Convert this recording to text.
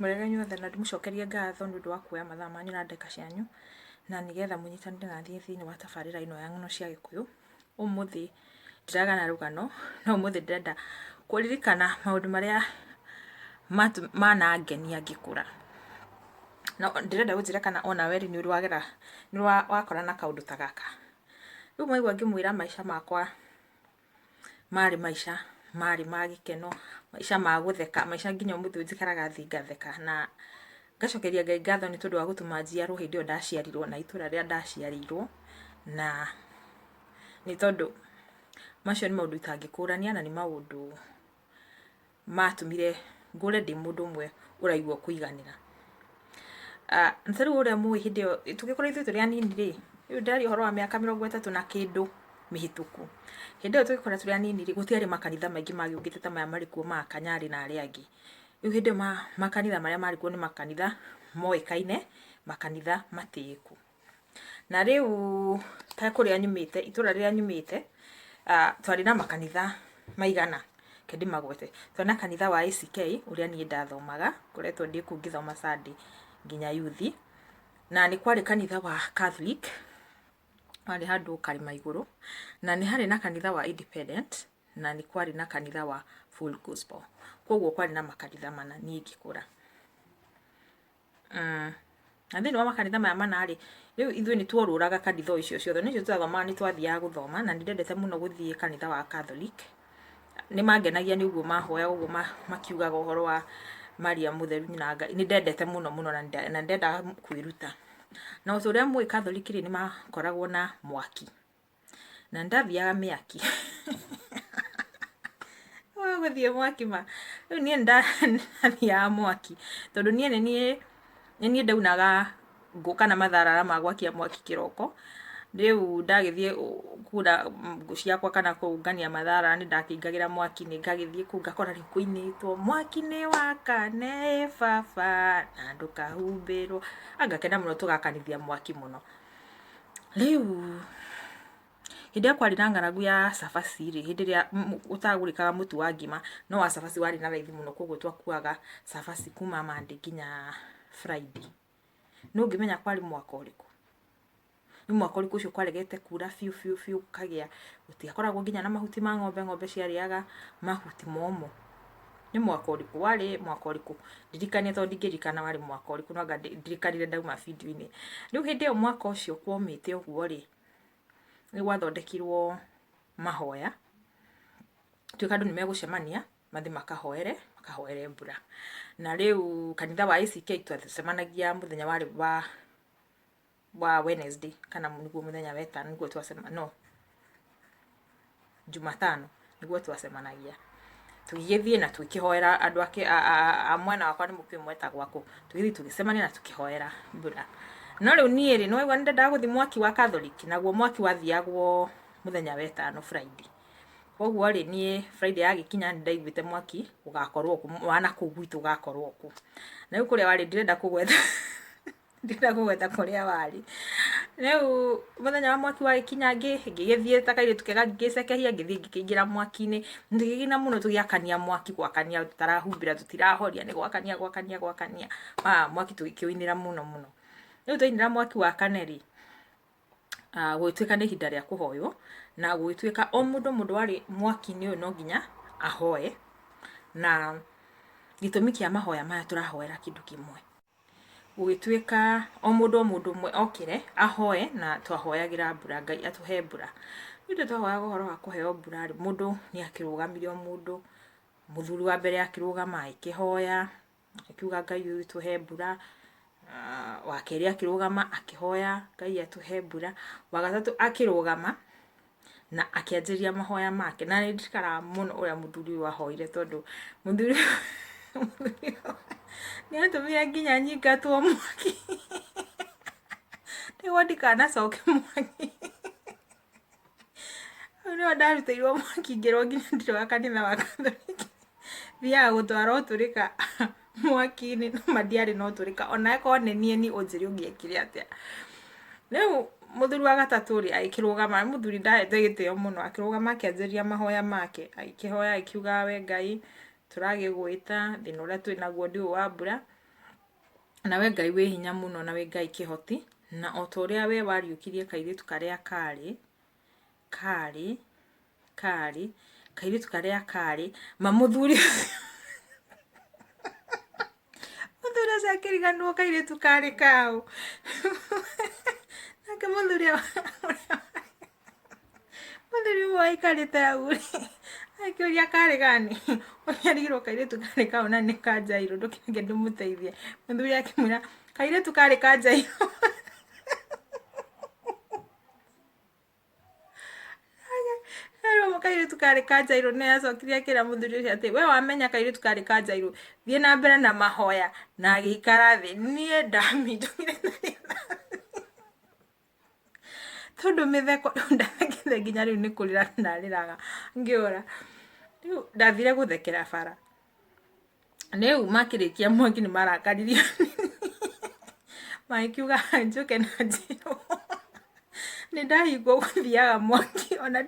Mũrĩega inyuothe na ndĩmũcokerie ngatho nĩ ũndũ wa kuoya mathaa manyu na ndagĩka cianyu, na nĩgetha mũnyitanĩre naniĩ thĩiniĩ wa tabarĩra ĩno ya ng'ano cia Gĩkũyũ. Ũmũthĩ ndiragana rũgano, no ũmũthĩ ndĩrenda kũririkana maũndũ marĩa manangenia ngĩkũra. No ndĩrenda ũnjĩre kana onawe rĩ nĩ ũrĩ wagera, nĩ ũrĩ wakora na kaũndũ ta gaka. Rĩu mwaigua ngĩmwĩra maica makwa marĩ maica marĩ ma gĩkeno, maica ma gũtheka, maica nginya ũmũthĩ ũyũ njikaraga thĩ ngatheka na ngacokeria Ngai ngatho nĩ tondũ wa gũtũma njiarwo hĩndĩ ĩyo ndaciarirwo na itũra rĩrĩa ndaciarĩirwo, na nĩ tondũ macio nĩ maũndũ itangĩkũrania na nĩ maũndũ matũmire ngũre ndĩ mũndũ ũmwe ũraigua kũiganĩra. Na ta rĩu ũrĩa mũĩ hĩndĩ ĩyo tũgĩkũra ithuĩ tũrĩ anini rĩ, rĩu ndĩraria ũhoro wa mĩaka 30 na kĩndũ mĩhĩtũku. Hĩndĩ ĩyo tũgĩkũra tũrĩ anini rĩ, gũtiarĩ makanitha maingĩ magĩũkĩte ta maya marĩ kuo ma Kanyarĩ na arĩa angĩ. Rĩu hĩndĩ ĩyo makanitha marĩa marĩ kuo nĩ makanitha moĩkaine, makanitha matĩĩku. Na rĩu ta kũrĩa nyumĩte, itũra rĩrĩa nyumĩte, twarĩ na makanitha maigana, reke ndĩmagwete. Twarĩ na kanitha wa ACK ũrĩa niĩ ndathomaga, ngoretwo ndĩ kũu ngĩthoma Sunday nginya yuthi. Na nĩ kwarĩ kanitha wa Catholic, warĩ handũ karĩma igũrũ, na nĩ harĩ na kanitha wa Independent, na nĩ kwarĩ na kanitha wa Full Gospel. Koguo kwarĩ na makanitha mana niĩ ngĩkũra. Na thĩinĩ wa makanitha maya mana rĩ, rĩu ithuĩ nĩ tuorũraga kanitha o icio ciothe, nĩcio twathomaga nĩ twathiaga gũthoma na nĩ ndendete mũno gũthiĩ kanitha wa Catholic. Nĩ mangenagia nĩ ũguo mahoyaga ũguo makiugaga ũhoro wa Maria mũtheru nyina wa Ngai, nĩ ndendete mũno mũno na nĩ ndendaga kwĩruta. Na o ta ũrĩa mũĩ Catholic rĩ, nĩ makoragwo na mwaki. Na nĩ ndathiaga mĩaki gũthiĩ mwaki ma rĩu niĩ nĩ ndathiaga mwaki tondũ niĩ nĩ niĩ nĩ niĩ ndaunaga ngũ kana matharara ma gwakia mwaki kĩroko. Rĩu ndagĩthiĩ kuna ngũ ciakwa kana kũngania matharara nĩ ndakĩingagĩra mwaki-inĩ ngagĩthiĩ kũu ngakora rĩu kũinĩtwo mwaki nĩ wakane ĩ baba na ndũkahumbĩrwo, ngakena mũno tũgakanithia mwaki mũno. Rĩu hĩndĩ ĩrĩa kwarĩ na ng'aragu ya cabaci rĩ, hĩndĩ ĩrĩa ũtagũrĩkaga mũtu wa ngima, no wa cabaci warĩ na raithi mũno koguo twakuaga cabaci kuma Monday nginya Friday. No ũngĩmenya kwarĩ mwaka ũrĩkũ? Nĩ mwaka ũrĩkũ ũcio kwaregete kura biũ biũ biũ gũkagĩa, gũtiakoragwo nginya na mahuti ma ng'ombe, ng'ombe ciarĩaga mahuti momũ. Nĩ mwaka ũrĩkũ? Warĩ mwaka ũrĩkũ? Ndirikania tondũ ndingĩririkana warĩ mwaka ũrĩkũ no anga ndirikanire ndauma video-inĩ. Rĩu hĩndĩ ĩyo mwaka ũcio kwomĩte ũguo rĩ, nĩ gwathondekirwo mahoya, tuĩka andũ nĩ megũcemania, mathiĩ makahoere, makahoere mbura. Na rĩu kanitha wa ACK twacemanagia mũthenya warĩ wa wa Wednesday kana nĩguo mũthenya wa ĩtano nĩguo twacema no Jumatano nĩguo twacemanagia. Tũgĩgĩthiĩ na tũkĩhoera andũ ake a mwena wakwa nĩ mũkĩũĩ mwetagwo akũ. Tũgĩthiĩ tũgĩcemania na tũkĩhoera mbura. No rĩu niĩ rĩ, nĩ waigua nĩ ndendaga gũthiĩ mwaki wa Catholic, naguo mwaki wathiagwo mũthenya wa ĩtano Friday. Koguo rĩ, niĩ Friday yagĩkinya nĩ ndaiguĩte mwaki ũgakorwo kũ, wa nakũu gwitũ ũgakorwo kũ. Na rĩu kũrĩa warĩ ndirenda kũgweta ndirenda kũgweta kũrĩa warĩ. Rĩu mũthenya wa mwaki wagĩkinya ngĩgĩthiĩ ta kairĩtu kega ngĩcekehia ngĩthiĩ ngĩkĩingĩra mwaki-inĩ, ngĩkĩgina mũno tũgĩakania mwaki gwakania tũtarahumbĩra tũtirahoria nĩ gwakania gwakania gwakania, mwaki tũgĩkĩũinĩra mũno mũno. Rĩu twainĩra mwaki wakane rĩ, gũgĩtuĩka nĩ ihinda rĩa kũhoywo, na gũgĩtuĩka o mũndũ o mũndũ warĩ mwaki-inĩ ũyũ no nginya ahoe, na gĩtũmi kĩa mahoya maya tũrahoera kĩndũ kĩmwe. Gũgĩtuĩka o mũndũ o mũndũ ũmwe okĩre ahoe na twahoyagĩra mbura, Ngai atũhe mbura. Rĩu rĩrĩa twahoyaga ũhoro wa kũheo mbura rĩ, mũndũ nĩ akĩrũgamire o mũndũ, mũthuri wa mbere akĩrũgama agĩkĩhoya, akiuga Ngai ũyũ tũhe mbura, wa kerĩ akĩrũgama akĩhoya Ngai atũhe mbura, wa gatatũ akĩrũgama na akĩanjĩrĩria mahoya make. Na nĩ ndirikanaga mũno ũrĩa mũthuri ũyũ ahoire tondũ mũthuri ũyũ nĩ atũmire nginya nyingatwo mwaki nĩguo ndikanacoke mwaki. Hau nĩho ndarutĩirwo mwaki ngĩrwo nginya ndirĩ wa kanitha wa Katholiki. Thiaga gũtwara ũtũrĩka mwaki-inĩ no ma ndiarĩ na ũtũrĩka ona akorwo nĩ niĩ niĩ ũnjĩre ũngĩekire atĩa. Rĩu mũthuri wa gatatũ rĩ agĩkĩrũgama, nĩ mũthuri ndahete gĩtĩo mũno, akĩrũgama akĩanjĩrĩria mahoya make, agĩkĩhoya agĩkiugaga we Ngai Tũragĩgwĩta thĩna ũrĩa twĩ naguo nĩ ũyũ wa mbura, na we Ngai wĩ hinya mũno na wĩ Ngai kĩhoti, na o ta ũrĩa we wariũkirie kairĩtu karĩa karĩ, karĩ, karĩ, kairĩtu karĩa karĩ, ma mũthuri mũthuri ũcio akĩriganĩrwo kairĩtu karĩ kaũ. Nake mũthuri mũthuri ũmwe waikarĩte hau rĩ, akĩũria karĩ gani, ũrĩa arigirwo kairĩtu karĩ kaũ na nĩ ka Jairũ, ndũkĩreke ndĩmũteithie. Mũthuri akĩmwĩra kairĩtu karĩ ka Jairũ. Erwo kairĩtu karĩ ka Jairũ, nĩ acokire akĩra mũthuri ũcio atĩ we wamenya kairĩtu karĩ ka Jairũ, thiĩ na mbere na mahoya, na agĩikara thĩ. Niĩ ndamindũkire na tondũ mĩtheko ndathekete nginya rĩu nĩ kũrĩra ndarĩraga ngĩũra. Rĩu ndathire gũthekera bara. Rĩu makĩrĩkia mwaki nĩ marakaririo magĩkiuga njũke na njĩrwo nĩ ndahingwo gũthiaga mwaki ona.